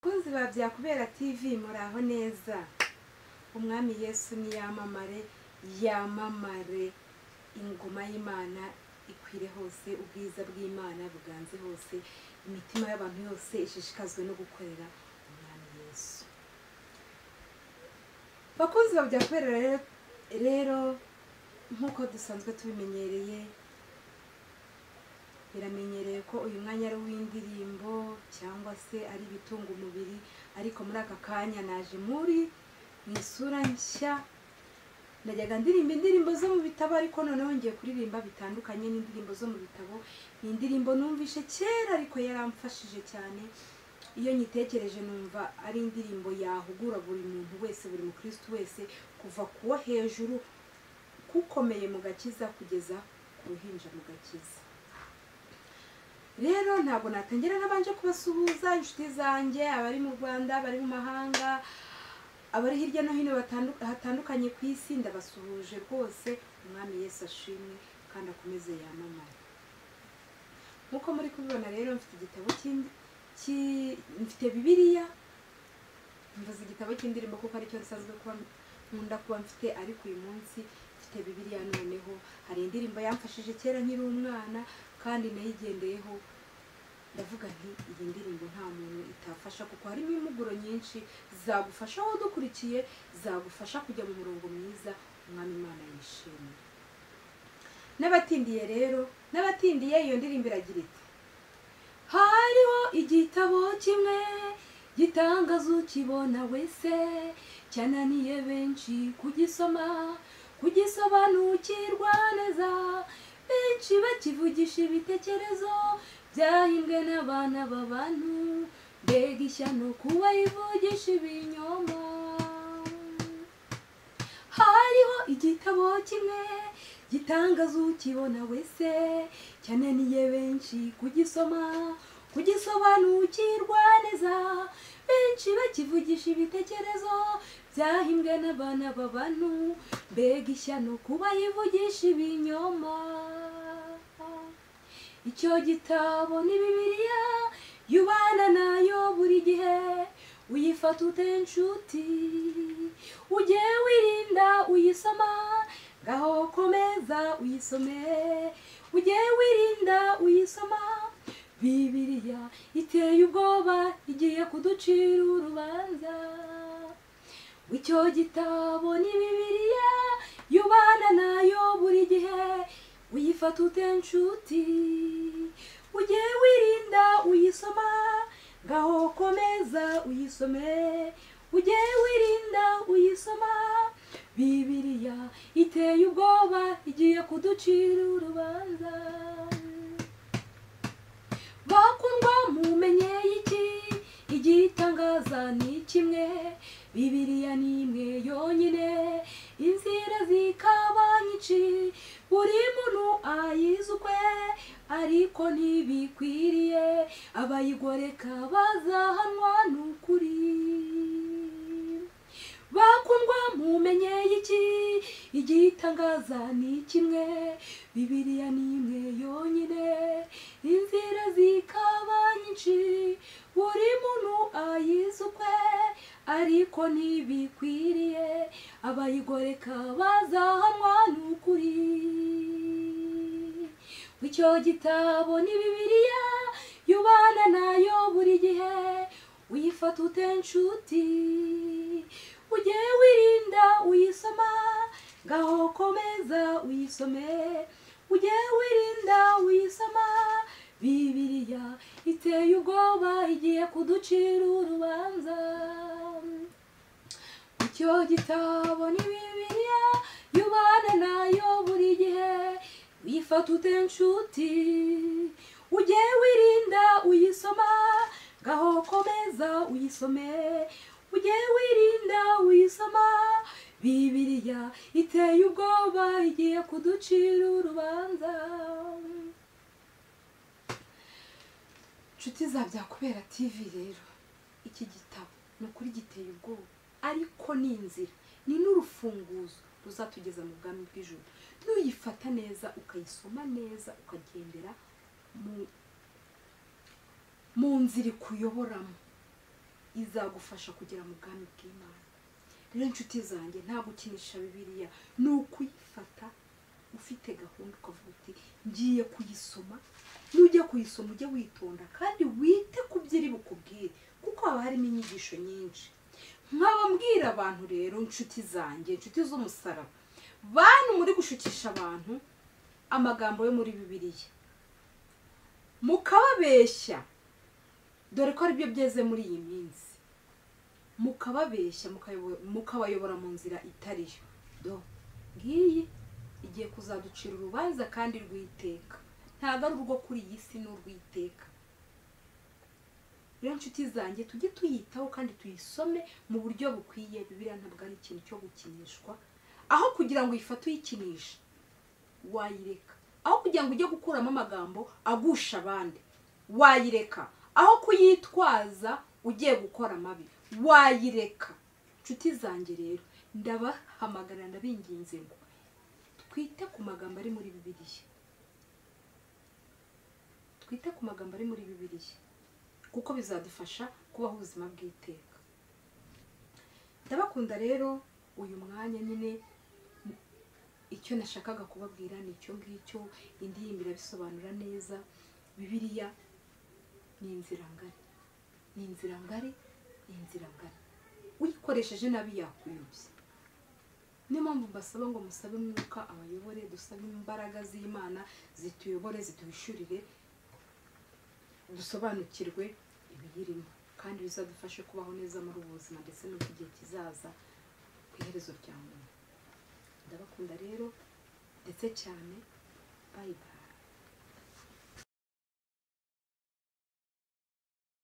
Bakunzi ba Byakubera TV, muraho neza. Umwami Yesu niyamamare, yamamare, ingoma y'Imana ikwire hose, ubwiza bw'Imana buganze hose, imitima y'abantu yose ishishikazwe no gukorera Umwami Yesu. Bakunzi ba Byakubera rero nk'uko dusanzwe tubimenyereye, biramenyereye ko uyu mwanya ari uw'indirimbo cyangwa se ari ibitunga umubiri, ariko muri aka kanya naje muri mu isura nshya. Najyaga ndirimba indirimbo zo mu bitabo, ariko noneho ngiye kuririmba bitandukanye n'indirimbo zo mu bitabo. Ni indirimbo numvishe kera ariko yaramfashije cyane. Iyo nyitekereje numva ari indirimbo yahugura buri muntu wese, buri mukristo wese, kuva kuwo hejuru kukomeye mu gakiza kugeza ku ruhinja mu gakiza. Rero ntabwo natangira nabanje kubasuhuza inshuti zanjye, abari mu Rwanda, abari mu mahanga, abari hirya no hino hatandukanye ku isi, ndabasuhuje rwose. Umwami Yesu ashimwe kandi akomeze yamamare. Nkuko muri kubibona rero, mfite igitabo mfite Bibiliya. Mvuze igitabo cy'indirimbo kuko aricyo nsanzwe kuba nkunda kuba mfite, ariko uyu munsi mfite Bibiliya. Noneho hari indirimbo yamfashije kera nkiri umwana kandi nayigendeyeho, ndavuga nti iyi ndirimbo nta muntu itafasha, kuko harimo impuguro nyinshi zagufasha wowe udukurikiye, zagufasha kujya mu murongo mwiza Umwami Imana yishimira. N'abatindiye rero, n'abatindiye, iyo ndirimbo iragira iti: hariho igitabo kimwe gitangaza ukibona wese, cyananiye benshi kugisoma, kugisobanukirwa neza, benshi bakivugisha ibitekerezo byahimbwe n'abana b'abantu, mbega ishyano kuba yivugisha ibinyoma. Hariho igitabo kimwe gitangaza ukibona wese, cyananiye benshi kugisoma, kugisobanukirwa neza, benshi bakivugisha ibitekerezo byahimbwe n'abana b'abantu, mbega ishyano kuba yivugisha ibinyoma. Icyo gitabo ni Bibiliya, yubana nayo buri gihe, uyifata ute nshuti, ujye wirinda uyisoma, ngaho komeza uyisome, ujye wirinda uyisoma. Bibiliya iteye ubwoba, igiye kuducira urubanza. Icyo gitabo ni Bibiliya, yubana nayo buri gihe, uyifata ute nshuti, ujye wirinda uyisoma, ngaho komeza uyisome, ujye wirinda uyisoma. Bibiliya iteye ubwoba, igiye kuducira urubanza. Bakundwa, mumenye iki, igitangaza ni kimwe, Bibiliya ni imwe yonyine, inzira zikaba nyinshi, buri muntu ayizi ukwe, ariko ntibikwiriye, abayigoreka bazahanwa n'ukuri. Bakundwa, mumenye iki, igitangaza ni kimwe, Bibiliya ni imwe yonyine, inzira zikaba nyinshi, buri muntu ayizi ukwe, ariko ntibikwiriye, abayigoreka bazahanwa n'ukuri. Icyo gitabo ni Bibiliya, yubana nayo buri gihe, uyifata ute nshuti, ujye wirinda uyisoma, ngaho komeza uyisome, ujye wirinda uyisoma. Bibiliya iteye ubwoba, igiye kuducira urubanza. Icyo gitabo ni Bibiliya, yubana nayo buri gihe, uyifata ute nshuti, ujye wirinda uyisoma, ngaho komeza uyisome, ujye wirinda uyisoma. Bibiliya iteye ubwoba, igiye kuducira urubanza. Nshuti za Byakubera TV rero, iki gitabo ni ukuri giteye ubwoba, ariko ni inzira, ni n'urufunguzo ruzatugeza mu bwami bw'ijuru. Nuyifata neza, ukayisoma neza, ukagendera mu nzira ikuyoboramo, Izagufasha kugera mu bwami bw'Imana. Rero inshuti zanjye, nta gukinisha Bibiliya, ni ukuyifata ufite gahunda, ukavuga uti ngiye kuyisoma. Nujya kuyisoma ujye witonda kandi wite ku byo iri bukubwire, kuko haba harimo inyigisho nyinshi. Nkababwira abantu rero, inshuti zanjye, inshuti z'umusaraba, bantu muri gushukisha abantu amagambo yo muri Bibiliya mukababeshya, dore ko aribyo byeze muri iyi minsi, mukababeshya mukabayobora mu nzira itariyo. Do ngiyi igiye kuzaducira urubanza kandi rw'iteka, ntabwo ari urwo kuri iyi si, n'urw'iteka. Rero inshuti zanjye, tujye tuyitaho kandi tuyisome mu buryo bukwiye. Bibiliya ntabwo ari ikintu cyo gukinishwa. Aho kugira ngo uyifate uyikinishe, wayireka. Aho kugira ngo ujye gukuramo amagambo agusha abandi, wayireka. Aho kuyitwaza ugiye gukora amabi, wayireka. Inshuti zanjye rero, ndabahamagara, ndabinginze ngo twite ku magambo ari muri Bibiliya, twite ku magambo ari muri Bibiliya, kuko bizadufasha kubaho ubuzima bw'iteka. Ndabakunda rero. Uyu mwanya nyine icyo nashakaga kubabwira ni icyo ngicyo. Indirimbo irabisobanura neza. Bibiliya ni inzira ngari, ni inzira ngari, ni inzira ngari. Uyikoresheje nabi yakuyobya. Niyo mpamvu mbasaba ngo musabe Umwuka abayobore, dusabe imbaraga z'Imana zituyobore, ziduhishurire, dusobanukirwe ibiyirimo, kandi bizadufashe kubaho neza muri ubu buzima ndetse no mu gihe kizaza ku iherezo rya muntu. Ndabakunda rero ndetse cyane. Bye bye.